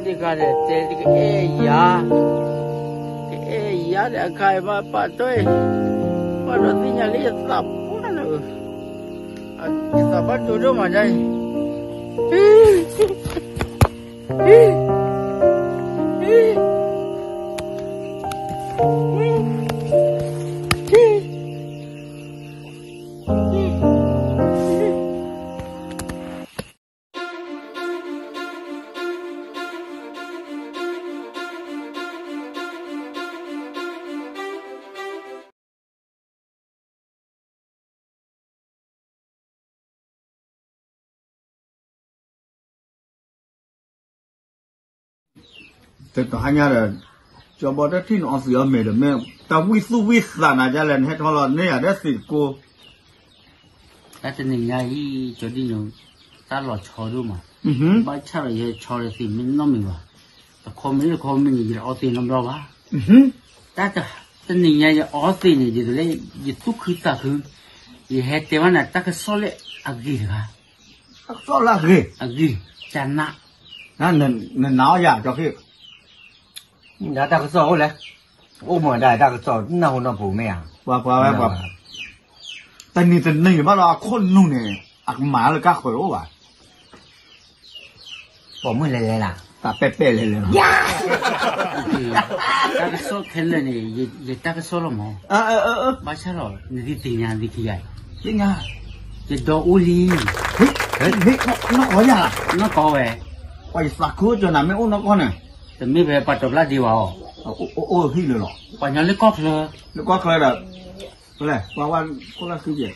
တဂၤဒီးတဲကအဲၣ်ယၤ, ကအဲၣ်ယၤဒီးအခါအံၤဘၣ်ပာ်တီၢ်အံၤ, ဘၣ်ဒီးသ့ၣ်ညါလၢယသးပှၢ်လၢ, ယသးဘၣ်ဒိဒိၣ်မးဒ်အံၤ. Thank you. ကၠီဘီတထံၣ်န့ၣ်အီသံးအီမဲာ်ဒီး မ့ၢ်တၢ်ဝံၣ်သူၣ်ဝံၣ်သးနၤဒ်လဲၣ် နဟဲထီၣ်လီၤန့ၢ်ယၤဒီးသံးကိး တၢ်တနံၤညါအံၤ ကၠီဒံၣ်နီၤ တၢ်လီၤဆီဒိၣ်မး, ဘၣ်ဆၣ်ဒီးယဟဲဆီဒီးသံးမ့ၢ်နီတမံၤဘၣ်, တခီမ့ၢ်တခီမ့ၢ်န့ၣ် ယတအီသံးနီတဘျီဘၣ်. တၢ်တနံၤညါယအီသံးန့ၣ် ယတလဲ ယသူၣ်ခုသးခု, ယဟဲတဲဘၣ်နၤတၢ်ကစီၣ်လၢအဂ့ၤတဂၤ, တၢ်ကစီၣ်လၢအဂ့ၤ, အဂ့ၤ, ကနၣ်, နနာ်အီၤယၤ ကၠီဃ့ၣ် တၢ်ကစီၣ်အိၣ်လဲၣ်, အိၣ်မ့ၢ်ဒၣ်တၢ်ကစီၣ်နၢ်ဟူနီၢ်ပူၤမ့ၢ်ဧါ, ပှၤပှၤဝဲပှၤ, တနံၤတနံၤဘၣ်ဒီးအခိၣ်နူာ်န့ၣ် အကမၤလၢကါဃၢၤတအိၣ်ဘၣ်, ပိာ်မုၣ်လဲၤလဲၤလၢ်, တၢ်ပဲာ်ပဲာ်လဲၤလဲၤလီၤ, တၢ်ကစီၣ်ခဲလၢာ်န့ၣ် ယတၢ်ကစီၣ်လီၤမး, ဘၣ်ဆၣ်လီၤ နသ့ၣ်ညါသ့ၣ်ခံဂၤ, သ့ၣ်ညါ, ယဒီအိၣ်လံ, မ့ၢ်နီၢ်ကီၢ်ယၤ, နီၢ်ကီၢ်ဝဲ, ပှၤယသးခုကၠီနၤမ့ၢ်အိၣ်နီၢ်ကီၢ်န့ၣ်, တမ့ၢ်ဖဲပှၤတီၤပျၢ်ဒ့ဝဲအီၤ, အိၣ်ဟံၣ်လၢလီၤ, ပှၤညီလၢကီၢ်ချၢ, လၢကီၢ်ချၢဒီး, ပလဲၤပှၤဝဲခိၣ်လၢ်စုကဲ,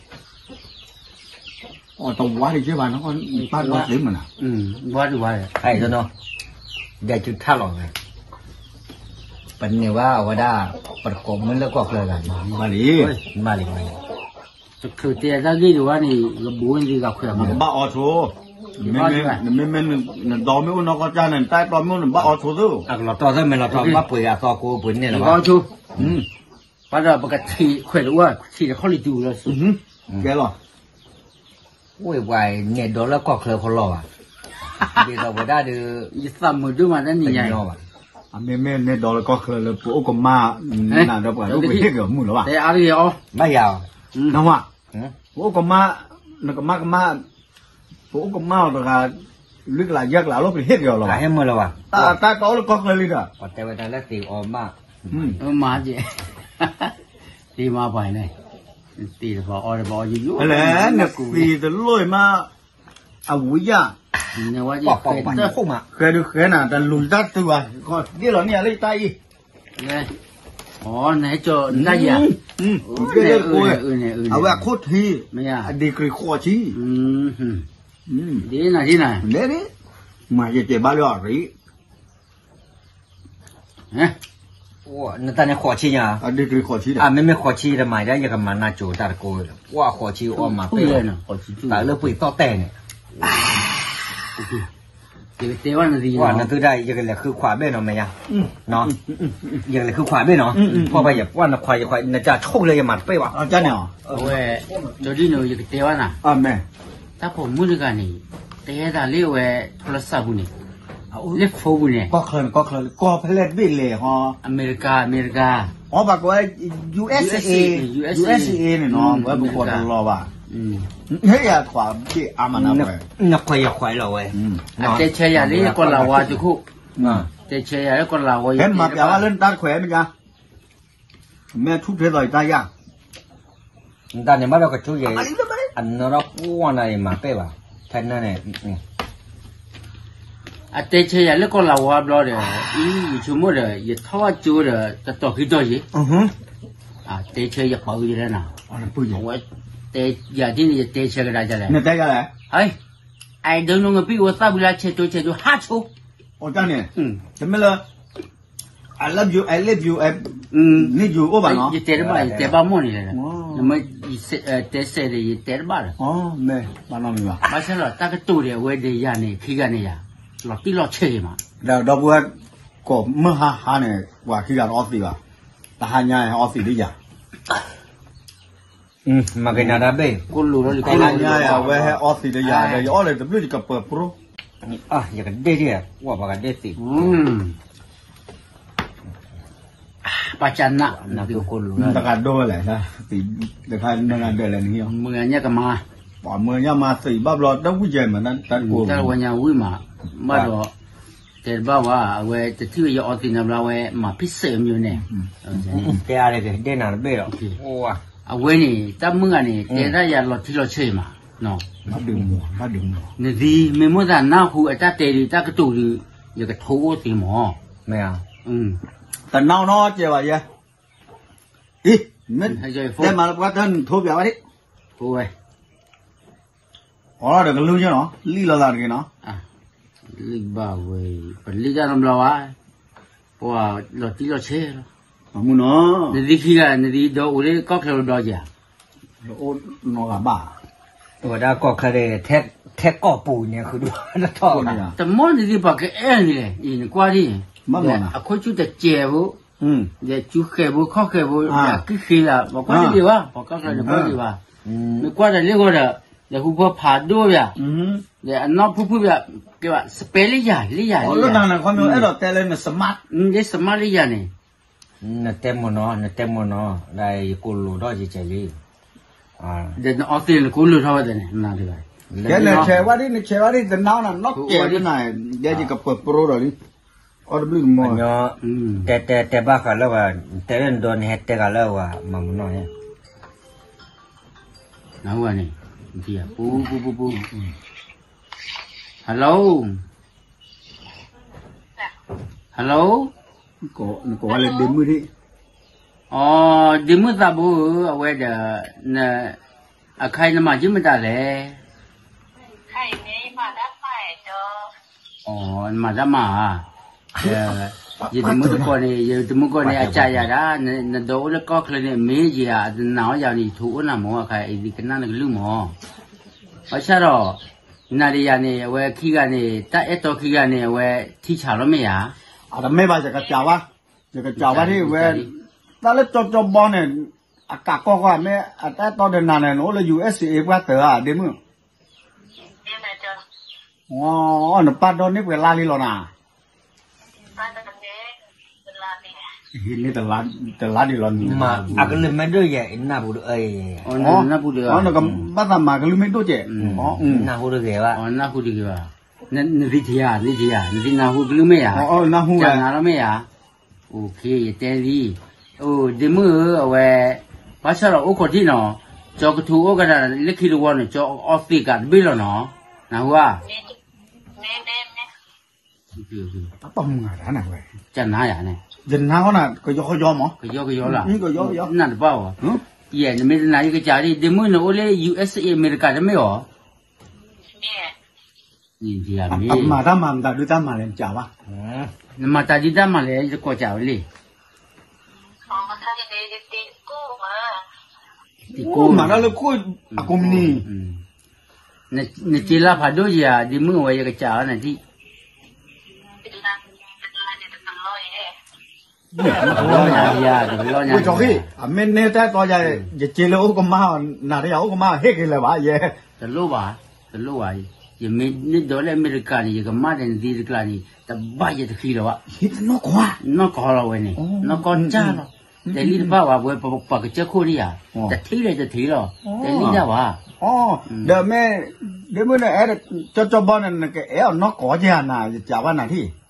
အီၤတဝါတကဲဘၣ်နီၢ်ကီၢ်, ဘၣ်ဒီသ့မနၤ, ဝါတဝါ, ဒီးကထါလီၤဝဲ ပန့ၢ်ဝဲအဝဲဒၣ် ပတကိးမုၢ်လၢကီၢ်ချၢဂၤန့ၣ်, ဘၣ်လံ, ဘၣ်လံ, တချုးတဲတၢ်ဂ့ၢ်ဒံးဝဲန့ၣ် ကဘိးန့ၢ်သ့ဂၤခွဲးမး, နကဘၣ်အီဆိ, နမ့မ့ၢ်နဒီမ့ၢ်အိၣ်နီၢ်ကီၢ်ကၢ်န့ၣ် နတၢ်အဲၣ်တီမ့ၢ်အိၣ်နဘၣ်အီဆိသ့, အကလီၤတီသ့မ့ၢ်လီၤတီ ဘၣ်ပှ့ၤအသီကိးပှ့ၤန့ၢ်လီၤဘၣ်, ဘၣ်ဒီးပကထံၣ်ခွဲးတအိၣ် ထံၣ်တခီလံၤတုၤလီၤ, ကဲလီၤ အိၣ်ပှၤနဲၣ်ဒီလၢကီၢ်ချၢခီလီၤဘၣ်, ဒ်သိးဝဲဒၣ်ဒီး, ယသးမုာ်ဒိၣ်မးတၢ်နံၤညါအံၤ, မ့မ့ၢ်နဲၣ်ဒီလၢကီၢ်ချၢလၢပအိၣ်ကမၣ်, နၤဒီးပှၤအိၣ်ပဟ့ၣ်က့ၤအမုာ်လီၤဘၣ်, ဘၣ်ယၤ, နဝၤ, ပအိၣ်ကမၣ်, နကမၣ်ကမၣ်, ပအိၣ်ကမၣ်အီၤတဂၤ, လွံၢ်ကလးယဲၢ်ကလးလီၤ ပဟ့ၣ်က့ၤအီၤလီၤဘၣ်, ဟဲမုာ်လီၤဘၣ်, တၢ်တအိၣ်လၢကီၢ်ချၢလံဒီး, ပှၤတဲဝဲဒၣ်လၢသ့အီမး, မၤက့ၤ, သ့မၤပှၤန့ၣ်, သ့တပၤအီတပၤအီယိယိ, နသ့တလိၣ်မး, အဝံယၢ်, ဃဲဒုဃဲနၤ တလူၤတၢ်တုၤဘၣ်, ဒ့ၣ်လီၤန့ၢ်ယၤလၢယတၢ်အံၤ, နဟဲကၠီတၢ်ယၤ, အဝဲအခိၣ်ထံ, အ degree ဃိးဆံ, ဒ်နၤဒ်နၤ, မၤယတဲဘၣ်လၢအရံ နတၢ်န့ၣ်ဃိးဆံညါ, မ့မ့ၢ်ဃိးဆံတမၤဒၣ် ယကမၤနၤကၠိၤတၢ်တကိး, ပှၤဃိးဆံအီမၤပဲၢ်, တၢ်လၢပှ့ၤသီၣ်တဲာ်န့ၣ်, နသုဒၣ်ယကလဲၤဃုခွးဘ့ၣ်နီၤ မ့ၢ်ယါ, ယကလဲၤဃုခွးဘ့ၣ်နီၤ, ပှၤယပှၤနခွးယခွး နတၢ်ဆိၣ်လၢယမၤတပဲၢ်ဘၣ်, အဝဲ, ကၠီဒံၣ်နီၤ ယကတဲဘၣ်နၤ, တၢ်ပိာ်မုၣ်တဂၤန့ၣ်, တဲသးလၢအဝဲ ထီလၢစးပူၤန့ၣ်, လၢဖိပူၤန့ၣ်, ကီၢ်ချၢန့ၣ် ကီၢ်ချၢ ကီၢ်ဖဲလဲၣ်ဘ့ၣ်လဲၣ်ဟီ, အမဲရကၤ အမဲရကၤ, အီဘၣ်ကီးဝဲ USA USA န့ၣ်နီၤ ဝဲပကိးတလီၤဘၣ်, ဟဲယၤခွးဘ့ၣ်အါမးနၤဝဲ, နခွးယခွးလီၤဝဲ, အတဲဆဲယၤလၢကီၢ်လၤဝါတခိၣ်, တဲဆဲယၤလၢကီၢ်လၤဝါ, ဟဲမၤပျးဝဲလၢနတၢ်တခွဲးမ့ၢ်ယါ မ့ၢ်ထူၣ်ထဲသိးယတၢ်ယၤ, နတၢ်န့ၣ်ဘၣ်ဒီးကဆူယဲ, အနီၢ်ဒီးပှၢ်နၤအံၤမၤပဲၢ်ဘၣ်, ဖဲနၤန့ၣ်, အတဲဆဲယၤလၢကီၢ်လၤဝါဘျီဒီး, အံၤယဆိကမိၣ်ဒီး ယထီၣ်ကၠိဒီး တတီၤခံတီၤယံၤ, တဲဆဲယပာ်ဝံၤယလဲၣ်နၤ, ဝဲတဲယၤဒ်န့ၣ် ယတဲဆဲကဒါကလဲၣ်, နတဲယၤလဲၣ်, အဲဒိနငပံၢ်ဝဲသၣ်ဝံၤလၢဆဲးကၠိဆဲးကၠိဟးဆိ, အီၤတၢ်န့ၣ်, တမ့ၢ်လၢ I love you, I love you, န့ၣ်ယိၤအိၣ်ဘၣ်နီၤ, ယတဲတဘၣ် ယတဲဘၣ်မိၢ်န့ၣ်လဲၣ်, နမ့ၢ်တဲစဲးဒီး ယတဲတဘၣ်ဒီး, ဘၣ်ဆၣ်ဒီးတၢ်ကတိၤဒီး အဝဲဒီးယၤန့ၣ် ခံဂၤန့ၣ်ယၤ, လီၤတံၢ်လီၤဆဲးမး, ဒီပုၢ်ဝဲၢ်ကိးမုၢ်ဟါဟါန့ၣ် ပှၤခံဂၤတအီသံးဘၣ်, တဟါညါအီသံးဒ်ယၤ မၤက့ၤနၤတၢ်ဘ့ၣ်, တဟါညါအဝဲဟဲအီသံးဒ်ယၤဒီး ယအီၣ်လၢတဘျုးယကပၢၤပြိ ယကဒဲၣ်ဒ် ကွၢ်ပှၤကဒဲၣ်သ့ၣ်, ပှၤကနၣ်, တဂၤဒိလဲၣ်, တဂၤဒိလဲၣ်န့ၣ်, မုၢ်ညါကမၤ, ပှၤမုၢ်ညါမၤသံးဘၣ်ဘျီ တဝံၣ်ယဲၢ်မး တၢ်ကိၢ်, တၢ်ဝဲညါဝံၣ်မး, ဘၣ်ဒီး, တဲတဘၣ်ဝဲ အဝဲတထံၣ်ဝဲယအီသံးနၤဘျီ အဝဲမၤဖံးစဲးမ့ၢ်န့ၣ်, တဲအါတက့ၢ် ဒဲၣ်နၤတဘ့ၣ်ဒီး, အဝဲန့ၣ် တၢ်မုၢ်ဂၤန့ၣ် တဲတၢ်ယၤလီၤထံလီၤဆဲးမး, နသံမ့ၢ်မိၣ်သးနၢ်ဟူအတၢ်တဲဒုး တၢ်ကတိၤဒုး, ယကထိအိၣ်သ့မး, မ့ၢ်, တနာ်နီကဲဘၣ်ယဲ, အံၤ, တဲမးလၢပှၤတၢ်နထိပၠးဝဲဒၣ်, အိၣ်ဝဲ, အိၣ်ဒီးကလူးညါနီၤ လံၣ်လိာ်သးတဂ့ၤနီၤ, လံၣ်ဘၣ်ဝဲ, ပလံၣ်တၢ်နီတဘျီဘၣ်, ပှၤလီၤတံၢ်လီၤဆဲးလီၤ, မုၢ်နီၤ, နသံခံဂၤ နသံဒီးအိၣ်လၢကီၢ်ချၢလီၤဒီးယၤ, အိၣ်နီတဂၤဘၣ်, ဝဲဒၣ်ကီၢ်ချၢဒီး, ထဲကီၢ်ပူၤန့ၣ် ဃုဒိၣ်တထီၣ်, တမီၢ်နသံပှၤကအဲၣ်နလဲၣ်, အံၤနကွၢ်ဒ်, အခိၣ်ဆူၣ်တစဲးဖိ, ဒီးစုဃဲၤဖိခီၣ်ဃဲၤဖိ, ကံၣ်ဃ့လး ပှၤကွၢ်တဂ့ၤဘၣ်, ပှၤကီၢ်ချၢန့ၣ်ကွၢ်တဂ့ၤဘၣ်, နကွၢ်ဒီးလ့ၣ်ဂီၤဒီး, ဒီးဟူဖိဖးဒိၣ်ယၤ, ဒီးအနီၢ်ဖုၣ်ဖုၣ်ယၤ, ကဲဘၣ် စပဲလၢယၤ လၢယၤ, လၢ လၢစမးလၢယၤန့ၣ်, နတဲမ့ၢ်နီၤ နတဲမ့ၢ်နီၤ ဒ်ယကိးလိာ်ထီၣ်ကဲကဲလံ, ဒီးနအီသံးနကိးလိာ်ထီၣ်ဝဲဒၣ်န့ၣ်, နဆဲးဝဲဒၣ် နဆဲးဝဲဒၣ် တနာ်နၤ နီၢ်ကဲဝဲဒၣ်, ယဲယကပၢၤပြိဒီးလံ, အီတဘျုးကမီၤ, တဲတဲတဲဘၣ်ဃးလၢဝဲ, တဲလၢနဒီးနဟဲတဲဂၤလၢဝဲ မၤမနီၤ, နဝဲန့ၣ်, ပူပူပူပူ, hello, hello, နကိးဝဲလၢဒ့မုၣ်ဒံး, အီ, ဒ့မုၣ်သးဘိဧၢ အဝဲဒီး, အခါအံၤနမၤက့ၤမတၤလဲၣ်, အီ, နမၤတၢ်မၤဧါ, ယတမုၣ်တကိးန့ၣ် ယတမုၣ်တကိးန့ၣ် အစံးယၤဒၣ်, နဒီးအိၣ်လၢကီၢ်ချၢန့ၣ် မ့ၢ်ယၤ တနာ်အီၤယၤန့ၣ် ယထိအိၣ်နၤမ့ၢ် အခါအံၤကနၣ်နကလုၢ်မ့ၢ်, ဘၣ်ဆၣ်ဒီး, နၤဒီးယၤန့ၣ် အဝဲခံဂၤန့ၣ် တၢ်အဲၣ်တီခံဂၤန့ၣ် အဝဲထံဆးလီၤမ့ၢ်ဧါ, အတမ့ၢ်ဘၣ် ယကစံးဘၣ်, ယကစံးဘၣ်ဒ်ဝဲ, တၢ်လၢကၠီကၠီဘီန့ၣ်, အကးကီၢ်ဃီမ့ၢ် အတၢ်အဲၣ်တီဒီးနၤန့ၣ် နအိၣ်လၢ ယူဢၢ်စ့ၣ်အ့ ပှၢ်တၢၢ်ဧါ ဒ့မုၣ် နပၢ်ဒီးန့ၢ်ပှဲၤလါလံလီၤနၤ, တလါဒံးလီၤန့ၣ်, အကလုၢ်မ့ၢ်ဒိၣ်ယဲၢ် နၢ်ပူၤဒီး, နကဘၣ်သးမၤကလုၢ်မ့ၢ်ဒိၣ်ကဲၣ်, နၢ်ဟူတဂ့ၤဘၣ်, နၢ်ဟူတဂ့ၤဘၣ်, နသံထံဧါ နသံထံဧါ နသံနၢ်ဟူကလုၢ်မ့ၢ်ဧါ, နသံနၢ်ဟူကလုၢ်မ့ၢ်ဧါ, ယတဲလံ, ဒ့မုၣ်ဧၢ အဝဲ, ဘၣ်ဆၣ်ဒီးအိၣ်ခိးထံၣ်နီၤ, ကၠီကထိအိၣ်ကဒါလၢခံတဝီန့ၣ် ကၠီအီသံးကးတဘ့ၣ်လီၤနီၤ, နၢ်ဟူဧါ, တၢ်ပာ်မုၢ်ဂၤတၢ်န့ၣ်ဝဲ, ကနၤယၤန့ၣ်, ယနၤဃီနၤ ကယီကယီမး, ကယီကယီလီၤ, နၢ်တပၣ်ဘၣ်, ယဲနမ့ၢ်တနာ်ယကစံးဒ် ဒ့မုၣ်နအိၣ်လၢ ယူဢၢ်စ့ၣ်အ့ အမဲရကၤတမ့ၢ်အီၤ, မ့ၢ်, မၤတၢ်မၤမတၤဒုတၢ်မၤလဲၣ် နစံးဘၣ်, နမၤတၢ်ဒုတၢ်မၤလဲၣ် ယတကိးစံးဝဲလံ, တကိးမၤတၢ်လၢခိၣ်အကိးမံၤန့ၣ် နစ့လၢဖးဒိၣ်ယၤ ဒ့မုၣ်အဝဲ ယကစံးအီၤနၤဒ်, တလီၤညါယၤ တလီၤညါယၤ, အမ့ၢ်န့ၢ်တၢ်တီယၤ ယစ့လၢအိၣ်ကမၣ်အီၤ နၤတယၤအိၣ်ကမၣ်အီၤ ဟ့ၣ်က့ၤလၢၤဘၣ်ယဲ, တလိၣ်ဘၣ်, တလိၣ်ဘၣ်, ယမ့ၢ်န့ၢ်ဒိးလၢအမဲရကၤန့ၣ် ယကမၣ်ဒီးနသံတကျါန့ၣ် တဘၣ်ယဲတဃံလၢၤဘၣ်, နီၢ်ကီၢ်လီၤဝဲန့ၣ် နီၢ်ကီၢ်စၢ်လီၤ, တဲလံတဘၣ်ဝဲ ပှၤကစၢၢ်ခိၣ်န့ၣ်ယၤ, တထံၣ်လၢတထံၣ်လီၤ, တဲလံတၢ်ဝဲ, ဒီးမ့ၢ်, ဒ့မုၣ်န့ၣ် အဲၣ်ကၠီကၠီဘီန့ၣ် နကအဲၣ်အီၤနီၢ်ကီၢ်ကဲဧါနၤ ယစံးဘၣ်နၤထံၣ်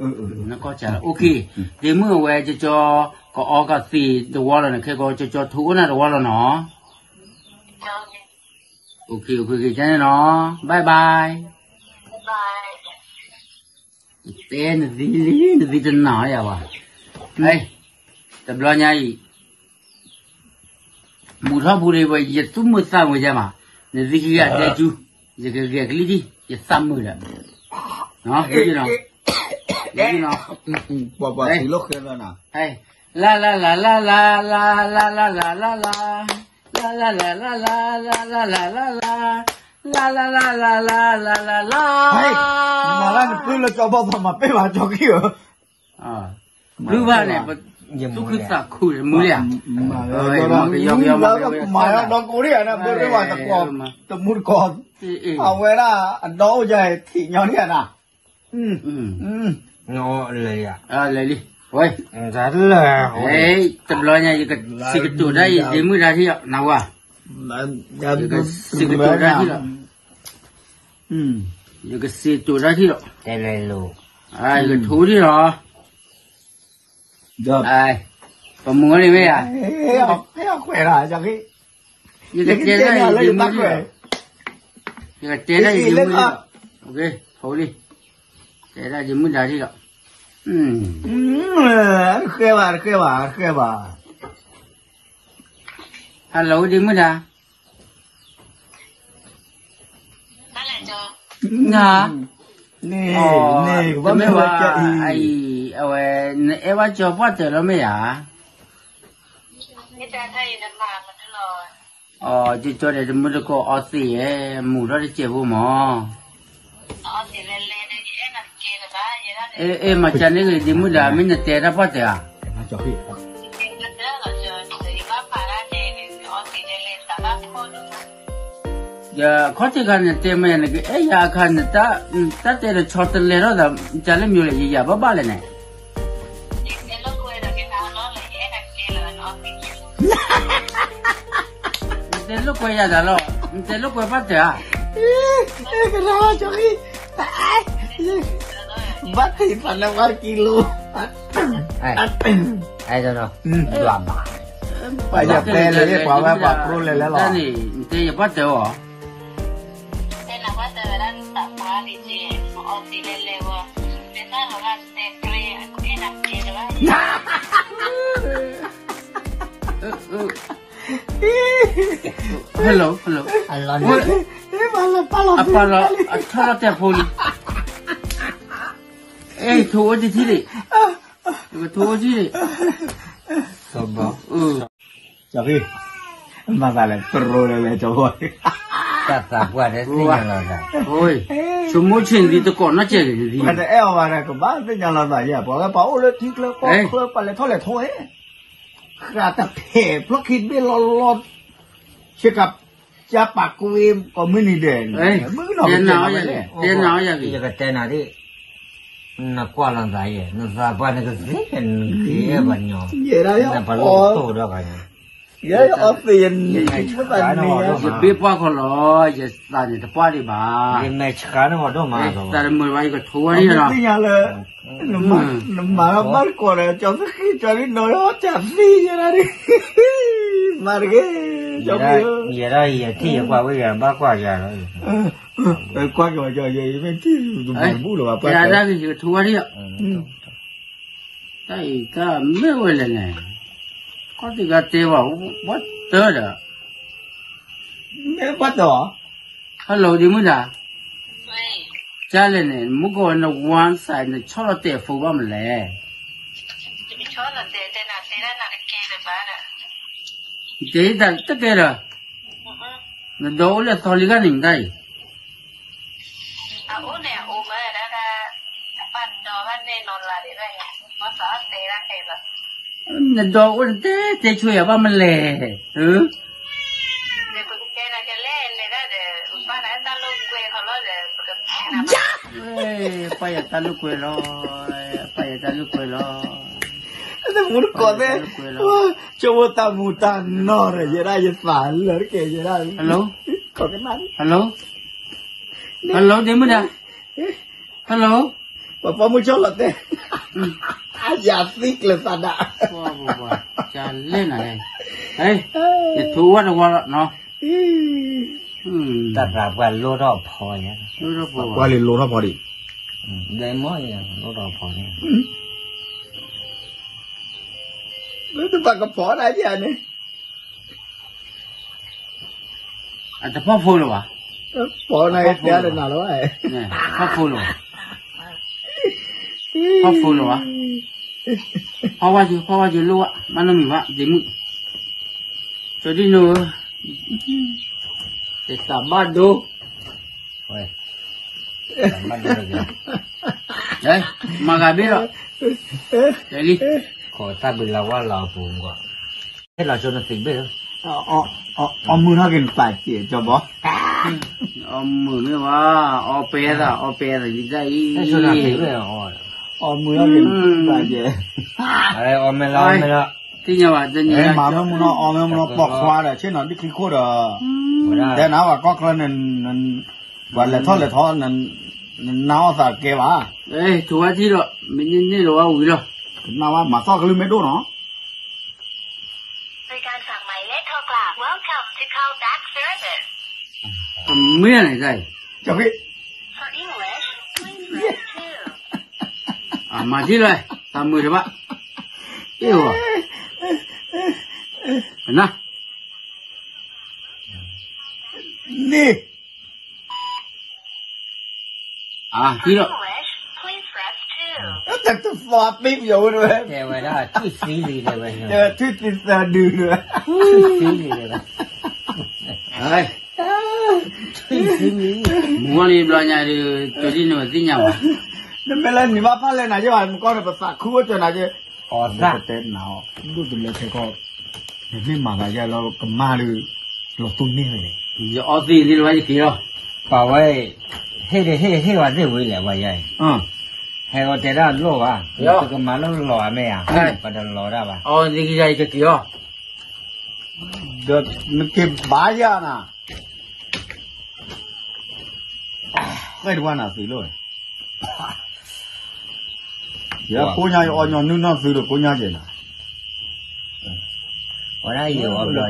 အိ, နကီၢ်စၢ်လီၤ အိၣ်ခ့, ဒ့မုၣ်အဝဲကၠီကၠီ, ကအီကသံးတဝီလီၤန့ၣ် ခဲကီကၠီကၠီထိအိၣ်နၤတဝီလီၤနီၤ, အိၣ်ခ့ အိၣ်ခ့ ကန့ၣ်နီၤ, bye bye, တဲနသံလံ နသံတနာ်ယၤဘၣ်, တဘျီညါအံၤ ဘူၣ်ထီၣ်ဖိဒီး ယသူၣ်မုာ်သးမုာ်ယဲမး, နသံခံဂၤတဲကၠူ, ယကဂဲၤကလံၣ်ဒံး ယသးမုာ်ဒီး, ပှၤပှၤသံလီၤဃဲ, လါလါလါလါလါ, လါလါလါလါလါ, လါလါလါလါလါ, လါလါလါလါလါ, လါလါလါလါလါ, လါလါလါလါလါ, လါလါလါလါလါ, မၤလၢနပျုၢ်လၢကၠီဘီသးမၤပ့ၢ်ဘၣ်ကၠီခံဧၢ, ပျုၢ်ဘၣ်န့ၣ် သူၣ်ခုသးခုဒီးမူလံဧါ, မၤဒီးကိးရံၣ်ဧါန့ၣ် ဘၣ်ရ့ဝဲတကွီၢ် တမူတကိး, အဝဲဒၣ်အဒီအိၣ်ယၤထံၣ်ညီန့ၣ်ဧါနၤ, လဲၤလံ, တဘျီညါ ယကစံးကတိၤဒၣ်အံၤ ဒ့မုၣ်ဒါထံၣ်လီၤ နဝၤ, ယကစံးကတိၤဒၣ်ထံၣ်လီၤ, ယကစံးကတိၤဒၣ်ထံၣ်လီၤ, ယကထိထံၣ်လီၤ ပမူန့ၣ်မ့ၢ်ဧါ, ယကတဲဒၣ်အံၤ ဒ့မုၣ်ဒါ, ယကတဲဒၣ်အံၤ ဒ့မုၣ်ဒါ, ဖိလံ, တဲဒၣ်ဒ့မုၣ်ဒါထံၣ်လီၤ, တဃဲဘၣ် တဃဲဘၣ် တဃဲဘၣ်, hello ဒ့မုၣ်ဒါ နၤ, တမ့ၢ်ဘၣ်, အံၤ, အဝဲ, နအဲၣ်ဘၣ်ကၠီပှၢ်တၢၢ်လီၤမ့ၢ်ဧါ, အကၠီဒီးတမုၢ်တကိးအီသံးယဲ, မူထီၣ်တစဲးဖိမး, အ့ မၤကန့ၣ်ဂ့ၤ ဒ့မုၣ်ဒါ မ့ၢ်နတဲတၢ်ပှၢ်တၢၢ်ဧါ ယခီၣ်ထံးခါန့ၣ်တဲမ့ၢ် နကအဲၣ်ယၤအခါန့ၣ် တၢ်တဲတဆီတလဲထီၣ်သး ကလၢမံၤလဲၣ် ယယၤဘၣ်ဘၣ်လဲၣ်န့ၣ်, နတဲလိာ်ကွဲယၤတၢ်လီၤ, နတဲလိာ်ကွဲဘၣ်တၢ်ဧါ, ကရၢကီ, ဘၣ်ထံးသးနဝါကံလိ, အဲ, ပှၤယၤပဲလဲၣ် ပှၤဝဲပှၤပြိလဲၣ်လဲၣ်လီၤ, နတဲယၤဘၣ်တၢ်အီၤ hello, hello, အပာ်လီၤ အထီၣ်လီၤတဲာ်ဖိလံ, အဲ ထိအိၣ်တထံၣ်လံ, ထိအိၣ်ထံၣ်လံ, ကၠီဖံ, မၤသးလဲၣ် တရိလဲၣ်လဲၣ် ကၠီဖံ, တၢ်သးပှၢ်တဲသ့ၣ်ညါလီၤသး, ဆိမိၣ်ဆ့ၣ်ဒ်တကိးနီၢ်ကဲၣ်ဂ့ၤဒ်, ပှၤတအဲၣ်အီၤဘၣ်ဒီး ကဘၣ်သ့ၣ်ညါလီၤသးယဲ ပှၤဝဲပှၤအိၣ်လၢထံကျါကီၢ်ချၢ ပှၤလဲၤထီၣ်လဲၤထီဝဲ ဃးတဖျၢၣ်ဖျီၣ်ခံတဘ့ၣ်လီၤလီၤ, ဆ့ကၤ ကၠါပာ်ကွံာ်ကိးမုၢ်နံၤဒဲး, မုၢ်ကနီၤကတဲနၤဝဲလဲၣ်, တဲနၤဝဲယၤဂ့ၤ, ယကတဲနၤဒ်, နကွၢ်လီၤသးယဲ နသးပှၢ်နကသ့ၣ် နကသ့ၣ်ဘၣ်ညီ, နပှၤလိၣ်တိၢ်ဒီးဂၤညီ, ယအီသံးယန့ၣ် ယဘ့ၣ်ပှၢ်ခီလီၤ, ယသးန့ၣ်တပှၢ်ဒံးဘၣ်, ယမဲာ်ဆှးန့ၣ်ဟီၣ်ဒိၣ်မး, သးတမုာ်ဘၣ် ယကထိဝဲဒၣ်လီၤ, နမၤလီၤဘၣ်တကိးဒီး ကၠီသဃံကၠီလံနီၤ တၢ်သံယဲဒၣ်, မၤတက့ၢ်, ယဲဒၣ်ယထံၣ်ယကွၢ်ဝဲယဘၣ်ကွၢ်ယၤလီၤ, ကွၢ်က့ၤဝဲကၠီယဲ ယမ့ၢ်ထံၣ်တမၤတဘူၣ်လၢၤဘၣ်, ပှၤတၢ်ဂ့ၤယကထိဝဲဒၣ်လီၤ, တၢ်အံၤတၢ်မ့ၢ်ဝဲလဲၣ်န့ၣ်, ခီၣ်ထံးကတဲဘၣ် ဝဲတၢ်ဒီး, မ့ၢ်ဘၣ်တၢ်, hello ဒ့မုၣ်ဒါ, ကၠါလဲၣ်န့ၣ် မုၢ်ကီၢ်ဝဲန one side နဆီၣ်လီၤတဲာ်ဖိဘၣ်မလဲၣ်, တဲတၢ်တကဲဒီး, နဒီးအိၣ်လၢအသီလံဂၤန့ၣ်မတၤအံၤ, နဒီးအိၣ်နတဲတဲဆိယၤဘၣ်မလဲၣ်, ပၢ်ယၤတၢ်လိာ်ကွဲလီၤ, ပၢ်ယၤတၢ်လိာ်ကွဲလီၤ, တမူတကိးသ့ၣ်, ဆိကမိၣ်တၢ်မူတၢ်နီၢ်ဒီး ယဲဒၣ်ယသးလၢတက့ၢ် ယဲဒၣ်, hello, hello, hello ဒ့မုၣ်ဒါ, hello, ပှၤပိာ်မုၣ်ဆီၣ်လီၤတဲာ်, ယၤသံကျၢၤသးဒၣ်, ကၠါလဲၣ်နၤ, ယထိဝဲတဝီလီၤနီၤ, တၢ်သးပှၢ်လိထီၣ်ဖီ, ပှၤလံၤလိထီၣ်ဖီဒံး, ဒဲမီၢ်လိထီၣ်ဖီန့ၣ်, တဘၣ်ကဖီဒၣ်ယၤန့ၣ် အတဖီၣ်ဖိလၢၤဘၣ်, ဖီၣ်ဖိလၢၤဘၣ်, ဖီၣ်ဖိလၢၤဘၣ်, ဖီၣ်ဖိလၢၤဘၣ်, ဖီၣ်ဝဲက့ၤ ဖီၣ်ဝဲက့ၤလိၣ်ဘၣ် ဘၣ်နီတမံၤဘၣ် ဒ့မုၣ်, ကၠီဒံၣ်နိဧၢ, တသးဘၣ်ဒိ, မၤဂၤဘ့ၣ်လီၤ, လံ ကိးသၣ်ဘုလၢဝၣ်လီၤအပူၤမူကီး, ဟဲလီၤဆိနသံးဘ့ၣ်လၢ, အီၣ်မုာ်ထီၣ်က့ၤနသးစဲးကၠီဘီ, အီၣ်မုာ်မ့ၢ်ဝဲ, အီပျဲသး အီပျဲသးဒ်တၢ်အံၤ, အီၣ်မုာ်ထီၣ်က့ၤနသးစဲး, အီၣ်မ့ၢ်လီၤ, အီၣ်မ့ၢ်လီၤ, သ့ၣ်ညါဘၣ်, မၤမ့ၢ်မနုၤ အီၣ်မ့ၢ်မနုၤ ပိာ်ခွါဒီး ဆ့ၣ်နီၤဒ်ခံခိၣ်ဒီး, တဲနၤဘၣ်ကီၢ်ချၢန့ၣ် ပှၤလဲၤထီၣ်လဲၤထီ, နနၢ်အီၣ်သးကဲဘၣ်, ထိးဝဲထံဒီး မ့ၢ်န့ၢ်လီၤဝဲဝံၤလီၤ, နၢ်ဝဲမၤသီၣ်ကလုၢ်မ့ၢ်ဒိၣ်နီၤ, မ့ၢ်န့ၣ်တၢ်အံၤ, မၤထံၣ်လၢၤ, တၢ်မုာ်တဘၣ်, အ့ၣ်ဝဲ, နၤ န့ၣ်, အထံၣ်လီၤ, တၢ်တသီပ့ၢ်ပယီၤဝဲ, တဲဝဲဒၣ် ထွံၣ်သံလံ တဲဝဲ, ထွံၣ်သံသၢဒုလံ, ထွံၣ်သံလံ, ထွံၣ်သံလံ, မုၢ်ဂီၢ်လံဘျီညါဒီး ကၠီဒ်န့ၣ်ဝဲသ့ၣ်ညါဘၣ်, နမ့ၢ်လၢနံၤဘၣ်ဖၣ်လဲၣ်နၤယဲဘၣ် မုၢ်ကီၢ်န့ၣ် ပသးခုအိၣ်စၢၤနၤက့, အီသၣ်တဲနၤအီၤ ဒိၣ်တလၢခဲကီၢ်, နမ့ၢ်မၤသးယဲလီၤကမၣ်ဒီး, လီၤတူၢ်န့ၢ်ဝဲလဲၣ်, ယအီသံးသ့ၣ်လၢၤဘၣ်ယက့ၤလီၤ, ပှၤဝဲ, ဟ့ၣ်ဒီးဟ့ၣ်ဟ့ၣ်ဝဲသ့ၣ်ဝံၤလဲၣ်ပှၤယဲအံၤ, ဟဲဂီၤတဲဒၣ်လိၣ်ဘၣ်, သုကမၤလိၣ်လီၤဧါမ့ၢ်ဧါ, ပတလီၤတၢ်ဘၣ်, အီသံးယက့ၤလီၤ, ဒီးနက့ၤဘါယၤနၤ, ဃဲၢ်တဝါနၤသုးလိၣ်, ယကိးညါယအီညီနုၢ်နီၢ်သုးဒီးကိးညါကဲနၤ, ဝဲဒၣ်ယ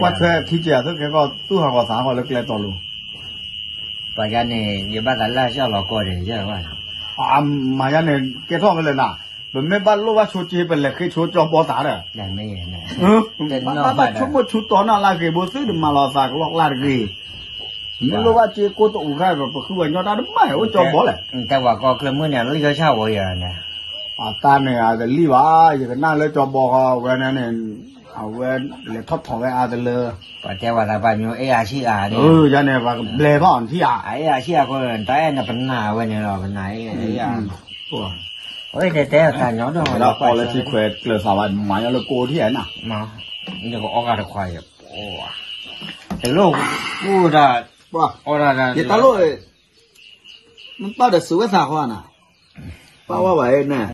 ကွၢ်ထွဲခံကဲၤ သုးကဲကီၢ်သူၣ်ဟးဂီၤသးဟီၣ်လၢကျဲတီၤလိၤ, ပှၤယၤန့ၣ် ယဘၣ်သးလၢ်စၢ်လီၤကီၢ်ဒီးယဲၢ်ဘၣ်, မၤယၤန့ၣ် ကဲထီၣ်ဖဲလဲၣ်နၤ, ပမ့ၢ်ဘၣ်လိၣ်ဘၣ်ဆိက့ ပလဲၤဃ့ဆိကၠီဘီသးဒီး ဘၣ်ဘၣ်ဆိကမိၣ်ဆူတီၤနၢ်လၢဂ့ၤဘိ သုတမၤလီၤသးကလီကလါတဂ့ၤ, မ့ၢ်လိၣ်ဘၣ်စ့ကိၢ်တအိၣ်ခါ ပဃုဝဲညီတၢ်တဘၣ်အိၣ်ကၠီဘီလဲၣ်, တဲဝဲကီၢ်ချၢမုၢ်န့ၣ် လံၣ်ကီၢ်ဆၣ်ဝဲယၤန့ၣ်, အတၢ်န့ၣ်အတလံၣ်ဘၣ်, ယကနၣ်လၢကၠီဘီဃီဝဲန့ၣ်, အဝဲလဲၤထီၣ်ထီၣ်ဝဲအါတလၢ, ပှၤတဲဝဲသးပှၤမ့ၢ်အဲၣ်အါဆံးအါန့ၣ်, ယၤန့ၣ် ပှၤကဘျဲၣ်ထီၣ်နထံၣ်ဧါ, အဲၣ်အါဆံးအါဃိ တၢ်အဲၣ်နပနၢ်ဝဲန့ၣ်လီၤ ပနၢ်အံၤ, အဝဲတဲတဲသးညီဒီး လၢအီလၢထံခွဲးကျၢၤသးဘၣ် မၤညီလၢကိးထံၣ်ဧါနၤ, ယကအီၣ်ဂၤတခွါယဲ, တလိၣ်, အိၣ်ဒၣ်, အီၣ်ဒၣ်ဒၣ်, ယတၢ်လိၣ်, မ့ၢ်ပၢ်ဒီးစူးဝဲသးဃီနၤ, ပၢ်ဝဲဘၣ်န့ၣ်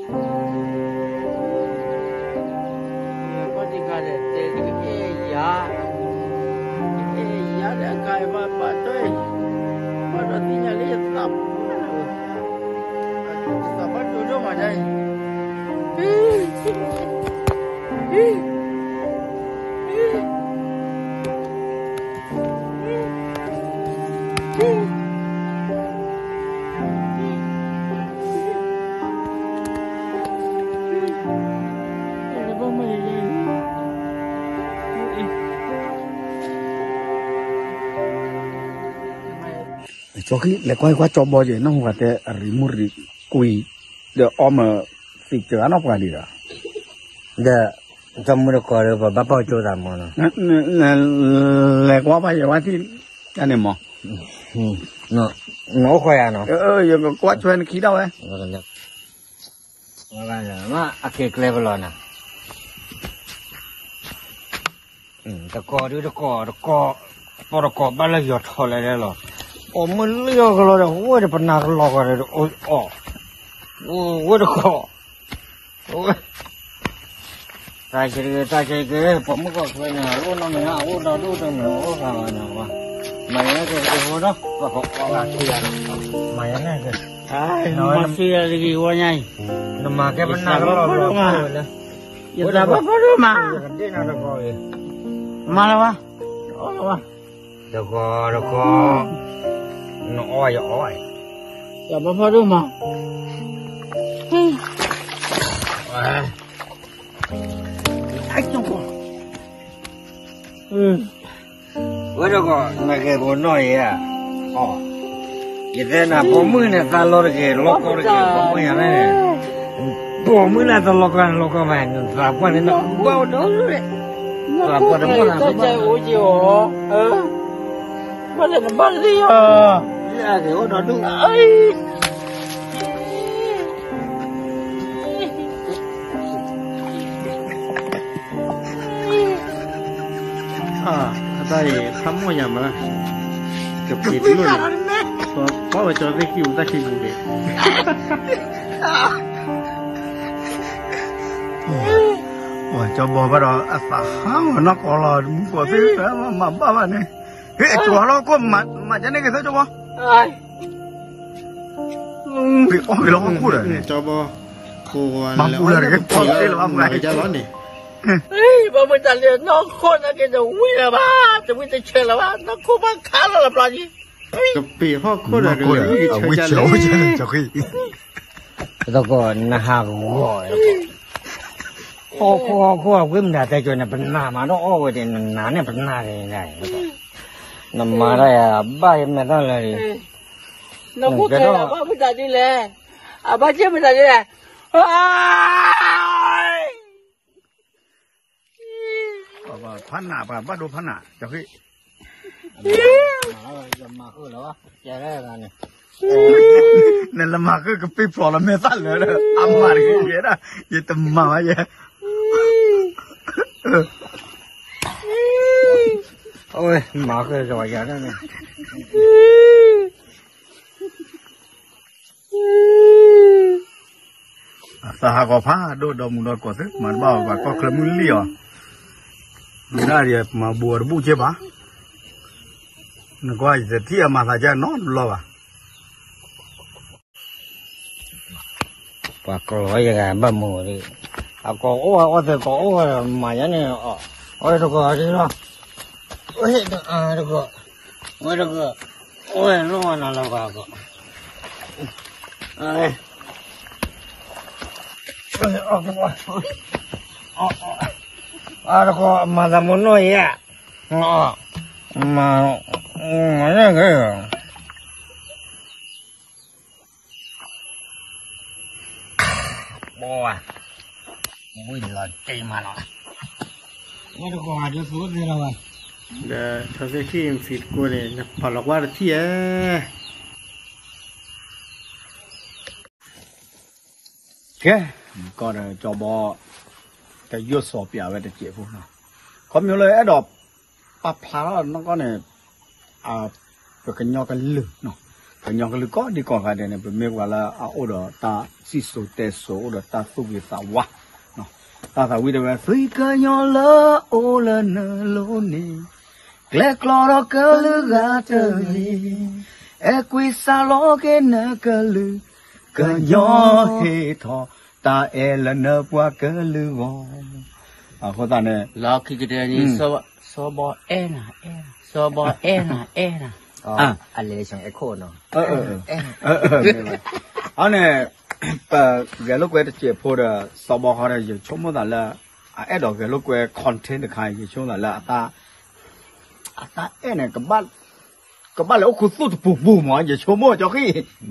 ကၠီခံ လဲၤကွၢ်ကွၢ်ကၠီဘီက့ၤ နီၢ်ဟူဂၤတဲအရံမုၢ်ရံကွံာ် ဒီးအီမၢသံးကၢၤနီၢ်ပှၤဒံးဒီး ဒီး တမုၢ်တကိးဒီး ပဘၣ်ပီၢ်ကၠိသးမီၤနီၤ, လဲၤကွၢ်ပှၤယဲၤဝဲထံၣ်တၢ်န့ၣ်မီၤ, နအိၣ်ခွဲးယၤနီၤ, ယကကွၢ်ထွဲနခံဒၣ်ဝဲ, အက့ၤကျဲပလီၢ်နၤ တကိးဒုတကိး တကိး ပီၢ်တကိးဘၣ်လၢယီၤထီၣ်လဲၣ်လဲၣ်လီၤ, အိၣ်မုၢ်လၢယီၤကလီဒီး ဝဲၢ်ဒီးပနၢ်ကလီၤဂီၤဒီး အိၣ်အီၣ်, ဝဲၢ်တကိး, တၢ်ဆၢက့ၤ တၢ်ဆၢက့ၤ ပိာ်မုၣ်ကီၢ်ချၢန့ၣ် အိၣ်နီတမံၤ အိၣ်ဒီဒူၣ်တမံၤ အိၣ်ဂၤဂၤန့ၣ်ဝဲ, မၤယၤန့ၣ်က့ၤ ကဟိဒီး ပှၤကီးဂၤခံဂၤ, မၤယၤန့ၣ်က့ၤ, မၤသံယၤတဂ့ၤဝဲညါအံၤ, နမၤကဲပနၢ်ကလီၤလီၤလၢ ယသးဘၣ်ဖီဒိၣ်မး, မၤလၢၤဘၣ်, အီၣ်လၢၤဘၣ်, တဂီၤတဂီၤ, နအီၣ်ယအီၣ်, လီၤဘၣ်ဖီဒိၣ်မး, ဝဲဒၣ်ကီး နဂဲၤပနီၢ်ယဲဧါ, ယတဲနၤ ပိာ်မုၣ်န့ၣ် သးလီတဂ့ၤ လီၤကီတဂ့ၤ ပိာ်မုၣ်ယၤန့ၣ်, ပိာ်မုၣ်န့ၣ်သးလီကီ လီၤကီဘၣ် နသးပှၢ်န့ၣ် နဘၣ်အိၣ်ဒီး, သးပှၢ်တဘၣ်နသးပှၢ်, ဘၣ်လဲၣ်နဘၣ်တသ့ၣ်ယီၤ, အိၣ်ဒီးဒူၣ်, အတၢ်အံၤ ဖးမိၢ်ယၤမး, ကပ့ၤတလိၣ်န့ၣ်, ပှၤဝဲကၠီသ့ၣ်ခံပူၤတၢ်ခံပူၤန့ၣ်, ကၠီဘီဘၣ်ဒီး အသးဟးဂီၤနီၢ်ကီၢ်လီၤ မူကီၢ်သ့ၣ် မၤဘၣ်ဘၣ်န့ၣ်, ဟ့ၣ် ကၠီလီၤခိၣ် မၤကန့ၣ်က့ၤသ့ၣ်ကၠီဘီ, ပ့ၤအီၣ်က့ၤလီၤဟီၣ်ခိၣ်ဒီးန့ၣ်, ကၠီဘီ, မၤပူၤလၢတက့ၤ ဖီၣ်သ့ၣ်လၢၤဘၣ်မၤက့ၤလီၤန့ၣ် ဘၣ်မတၤလၢနီၢ်ခိၣ်နာ်က့ၤတဝံၤလၢၤဘၣ်, တဝံၤတဆၢလၢၤဘၣ်, နီၢ်ခိၣ်ဘၣ်ခးလီၤလၢပျီဒံး, ကပ့ၤဟီၣ်ခိၣ်ဒီး ဝံၤတဆၢလၢၤ, သကိးနဟးဂီၤ, ဟီၣ်ခိၣ်ဟီၣ်ခိၣ်အဝံၤမတၤတဲကၠီန့ၣ် ပနၢ်မးဒီးအီၣ်ဝဲဒၣ် နနၤန့ၣ်ပနၢ်န့ၣ်, နမၤတၢ်ယၤဘၣ်ယမဲာ်ထီၣ်လၢာ်, နကဲထီၣ်ဘၣ်မတၤဒ်လဲၣ်, အဘၣ်ကဲမတၤဒ်လဲၣ် ဖးနးပှၤဘၣ်ဒိဖးနး, ယမၤဃုာ်လီၤ, နလၢမၤဃုာ်ကပ့ၤဖျိးလီၤမဲာ်သၣ်လၢာ်ဒီး အမၤတဂ့ၤယဲဒၣ်, ယတမၤဘၣ်ယဲ, အဝဲမၤဃုာ်ကဝဲယၤဒၣ်န့ၣ် အသးဟးဂီၤဖးဒိၣ်ဒီမုၢ်ဒီကိးသ့ၣ် မၤတဘၣ်အီၤဘၣ် ကီၢ်ချၢမုၢ်လံၢ်အီၤ, မ့ၢ်ဒၣ်ဒ်မၤဘူးအီၤတဘူၣ်က့ဘၣ်, နကွၢ်ယတထံၣ်အမၤသးကဲနီတဘျီဘၣ်. ပှၤကျီၤယဂၤဘၣ်မုာ်ဒံး, အကိးအိၣ်အီၣ်သ့ကိးအိၣ်မၤယါန့ၣ်, အဝဲတကိးဒ်လီၤ, ဝဲတကိး, ဝဲတကိး, ဝဲနီၢ်ဝဲနီၢ်လၢပှၤကိး, အတကိးမၤသးမုာ်နီၢ်ယဲ, မၤ, မၤန့ၣ်က့ၤ ဘီဝါ, ဝံၤလီၤတ့ၢ်မးလီၤ, ဝဲတကိးဒ်သိးသ့လီၤဘၣ်, ဒီးထီသ့ၣ်ခံမသံတကိးန့ၣ် နပာ်လီၤကွၢ်တထံၣ်ဧါ. ကဲ, ကီးဒီးကၠီဘီ တယိၣ်စီၤပျးဝဲတစဲးဖိနီၤ, ခီဖျိလၢအဲၣ်ဒိး ပာ်ဖျါထီၣ်နီၢ်ကီၢ်န့ၣ်, ပကညီကလုာ်, ပကညီကလုာ်ကိးဒံကိးဂၤဒဲးန့ၣ် ပမ့ၢ်ပှၤလၢအအိၣ်ဒီးတၢ်စံၣ်စိၤတဲစိၤ အိၣ်ဒီးတၢ်သူၣ်ဂ့ၤသးဝါ, တၢ်သးဝံၣ်တဲဝဲ သုးကညီလၢအိၣ်လၢနလိၤန့ၣ်, ကျဲကျီဒီးကလုာ်ဂၤတဂ့ၤ, အဲၣ်ကွံာ်စးလီၤက့ၤနကလုာ်, ကညီဟ့ၣ်ထီၣ်တၢ်အဲၣ်လၢနပှၤကလုာ်ဂီၢ်, အဃိသတးန့ၣ် လီၤခံကတၢၢ်န့ၣ် စီၤဘီအဲၣ်နၤ, အဲၣ်နၤ, စီၤဘီအဲၣ်နၤ, အဲၣ်နၤ, အလဲၤလၢဆၣ်အဲၣ်ခိၣ်နီၤ, အန့ၣ်, ပဂဲၤလိာ်ကွဲတစဲးဖိဒီး စီၤဘီဃီဒီး ယဆိကမိၣ်သးလၢ အအဲၣ်ဒိးဂဲၤလိာ်ကွဲ content တခါ ယဆိကမိၣ်သးလၢ အတၢ်အဲၣ်န့ၣ် ကဘၣ်လဲၤအိၣ်ခူသူၣ်တပူၤပူၤမး ယဆိကမိၣ်ကၠီ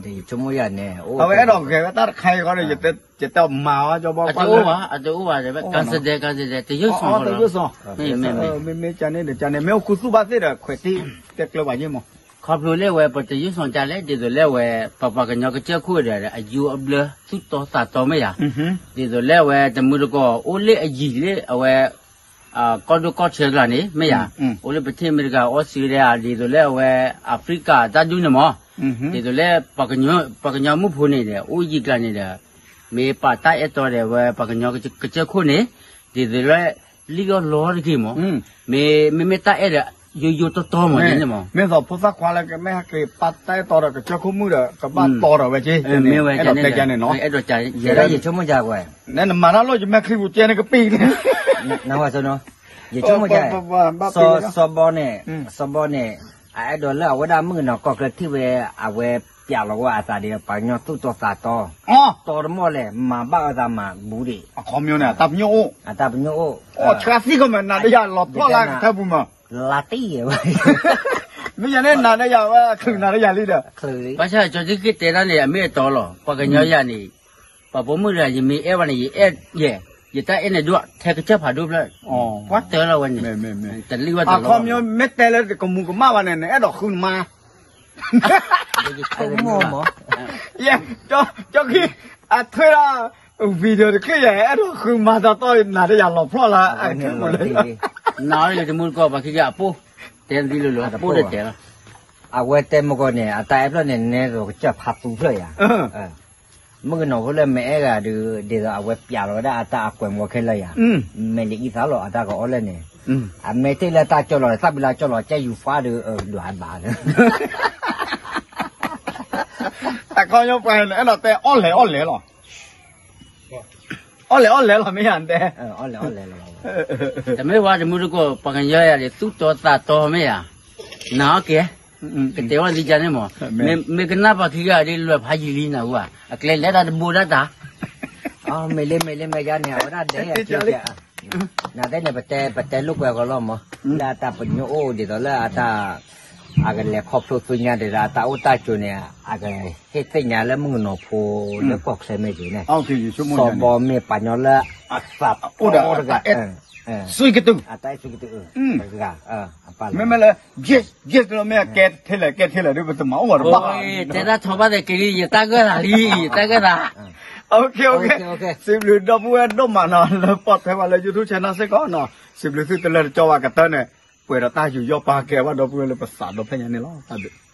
ဃံ, ယဆိကမိၣ်ယၤန့ၣ် အဝဲအဲၣ်ဒိးဂဲၤဝဲတၢ်တခါအံၤဃီဒီး ယတဲမၤအီၤ ကၠီဘီ ပှၤလၢ အတအိၣ်ဘၣ် တအိၣ်ဘၣ် ကၢ်စဒဲ ကၢ်စဒဲ တယုၢ်စီၤ တယုၢ်စီၤ, မ့မ့ၢ် မ့မ့ၢ်ကန့ၣ်ဒီး ကန့ၣ် မ့ၢ်အိၣ်ခူသူၣ်ဘၣ်သ့ၣ်ဒီး ခွဲးတံၢ်တဲကျၢၤဘၣ်ယ့ၢ်မး, ခီဖျိလၢဝဲ ပတယုၢ်စီၤကလဲၣ် ဒ်သိးလၢဝဲ ပပှၤကညီကစၢၢ်ခိၣ်ဒီး အယူအဘျၢ သူၣ်တီသးတီမ့ၢ်ယၤ, ဒ်သိးလၢဝဲ တမုၢ်တကိး အိၣ်လၢအယံၤလၢအဝဲ ကီၢ်ဒိၣ်ကီၢ်ဆၢကျါန့ၣ် မ့ၢ်ယၤ, အိၣ်လၢပထံၣ်မ့ၢ်တဂၤ အီစထြ့လယါ ဒ်သိးလၢအဝဲ အဖရံကၤတၢ်ဒူၣ်န့ၣ်မး, ဒ်သိးလၢ ပှၤကညီမုၣ်ဖိန့ၣ်ဒီး အိၣ်ယံၤကျါန့ၣ်ဒီး မ့ၢ်ပာ်တၢ်အဲၣ်တီဒီးဝဲ ပှၤကညီကစၢၢ်ခိၣ်န့ၣ် ဒ်သိးလၢ လံၣ်အီၣ်လီတက့ၢ်မး, မ့မ့ၢ်တၢ်အဲၣ်ဒီး ယိယိတီတီမးန့ၣ်မး, မ့ၢ်သိးဖိသၣ်ခွါလၢကမ့ၢ်ဟဲက့ၤပာ်တၢ်အဲၣ်တီဒီးကစၢၢ်ခိၣ်မုၣ်ဒီး ကဘၣ်တီဒီးဝဲက့ၤ, မ့ၢ်ဝဲန့ၣ် အဲၣ်ဒိးတဲန့ၣ်နီၤ, ယဲဒၣ်ယဆိကမိၣ်ယၤကွဲ နနမၤတၢ်လိၣ် ယမဲာ်ချံပူၤကဲန့ၣ်ကပံာ်န့ၣ်, နဝဲဆိနီၤ, ယဆိကမိၣ်ယၤ, စီၤဘီန့ၣ်, စီၤဘီန့ၣ် အအဲၣ်ဒိးလၢအဝဲဒၣ်မုၣ်ကနီၤကီၢ်ချၢထံၣ်ဝဲ အဝဲ ပျးလီၤဝဲအသးဒီး ပှၤကညီသူၣ်တီသးတီ, တီတမီၢ်လဲၣ် မၤဘၣ်အသးမၤဘူးဒံး, အခီပညီန့ၣ် အတၢ်ပညိၣ်အိၣ်, အတၢ်ပညိၣ်အိၣ်, အိၣ်ဆှါသံကမၢနၤတယၤလီၤဖျီၣ်လၢကထၢပူၤမး, လါတံၢ်ဝဲ, မ့ၢ်ယၤန့ၣ်နၤတယၤဝဲ ချုးနၤတယၤလံဒီး, ဘၣ်ဆၣ်ကၠီၤက့ၤတဲတၢ်န့ၣ် အမ့ၢ်အတီလီၤ ပှၤကညီယၤန့ၣ်, ပှၤပိာ်မုၣ်တဂၤ ယမ့ၢ်အဲၣ်ဘၣ်န့ၣ် ယအဲၣ်, ယတၢ်အဲၣ်န့ၣ်ဒိၣ်ထဲကစၢၢ်ဖးဒိၣ်ဖျၢၣ်, ပှၤတၢ်လီၤဝဲန့ၣ်, တလံဝဲတလီၤ, အခီပညီမ့ၢ်တဲလၢကမူၤကမၣ်ဘၣ်န့ၣ် နအဲၣ်ဒိးဃုနမါ မ့ၢ်, ကၠီၤက့ၤ အထွဲဒၣ် video တချ့ယဲ အဲၣ်ဒိးဃုမၤသးတီၢ်နၤတယၤလီၤဖျီၣ်လၢ, နၤတမူတကိးပှၤခံဂၤအပိၢ်, တဲသံလိၤလိၤ အပိၢ်တတဲလီၤ, အဝဲတဲမကီၢ်န့ၣ် အတၢ်အဲၣ်ဖျၢၣ်န့ၣ် နဲသိးကစၢၢ်ဖးသူဖျၢၣ်ယၤ မုၣ်ကနီၤဖိလၢမ့ၢ်အဲၣ်ဂၤဒီး ဒ်သိးအဝဲပျးလီၤဝဲဒၣ်အတၢ်အကွဲးမီခဲလၢာ်ယၤ, မဲာ်လံအံသးလီၤ အတၢ်ကအီၣ်လဲၣ်န့ၣ်, အမဲာ်တ့ၢ်လၢတၢ်ကၠီလီၤ သၣ်ဘံလါကၠီလီၤ ကဲယူၤဖးဒီး ဒွးဘၣ်လၢ အခီပညီပှၤန့ၣ် အဲၣ်ဒိးတဲအီၣ်လဲၣ်အီၣ်လဲၣ်လီၤ, အီၣ်လဲၣ်အီၣ်လဲၣ်လီၤ မ့ၢ်ယၤတဲ, တမ့ၢ်ဝဲတမူတကိး ပှၤကညီယၤဒီး သူၣ်တီသးတီမ့ၢ်ဧါ, နာ်အီၣ်က့ၤ, ကတဲဝဲသ့ၣ်ကန့ၣ်မး, မ့ၢ်ကနၣ်ပှၤခံဂၤဒီး လွဲၢ်ဖးယံာ်လံနၤဟူဧါ, အကျဲလဲၤတၢ်တဘိဒၣ်တၢ် မ့ၢ်လၢမ့ၢ်လၢမ့ၢ်ယါန့ၣ် အဝဲဒၣ်ဒဲးအက့ၤကဲ, နသ့ၣ်န့ၣ် ပတဲ ပတဲလိာ်ကွဲဃီလီၤမး, လၢအတၢ်ပညိၣ်အိၣ်ဒ်သိးလၢအတၢ်, အကလဲၤခီဖျိသ့ၣ်ညါဒ်သိး အတၢ်အိၣ်တၢ်ကၠိန့ၣ် အကဟ့ၣ်သ့ၣ်ညါလၢမုၣ်ကနီၤဖိလၢကီၢ်ချၢမ့ၢ်က့ၤန့ၣ်, စီၤဘီမ့ၢ်ပှၤကညီလၢအသးအိၣ်ဒီးတဂၤ, တဂၤ, မ့မ့ၢ်လၢ yes yes လီၤ မ့ၢ်အကဲထဲလဲၣ်ကဲထဲလဲၣ်ဒီး ပတမၤအိၣ်ဘၣ်တဘၣ်, တဲတၢ်ထီဘၣ်သဲးက့ၤလံ ယတၢ်ဂၢၢ်သးလံ ယတၢ်ဂၢၢ်သး, စံးဘျုးဒီပုၢ်ဝဲၢ်ဒိၣ်မးနီၤ လၢပိာ်ထွဲဝဲလၢ YouTube channel စ့ၢ်ကီးနီၤ, စံးဘျုးသုတလၢတကၠီဘၣ်ကတၢၢ်န့ၣ်, ပှဲၤဒီးတၢ်ယူးယီၣ်ပာ်ကဲဘၣ်ဒီပုၢ်ဝဲၢ်လၢပသးဒီဖျၢၣ်ညါန့ၣ်လီၤ, တၢ်ဘျုး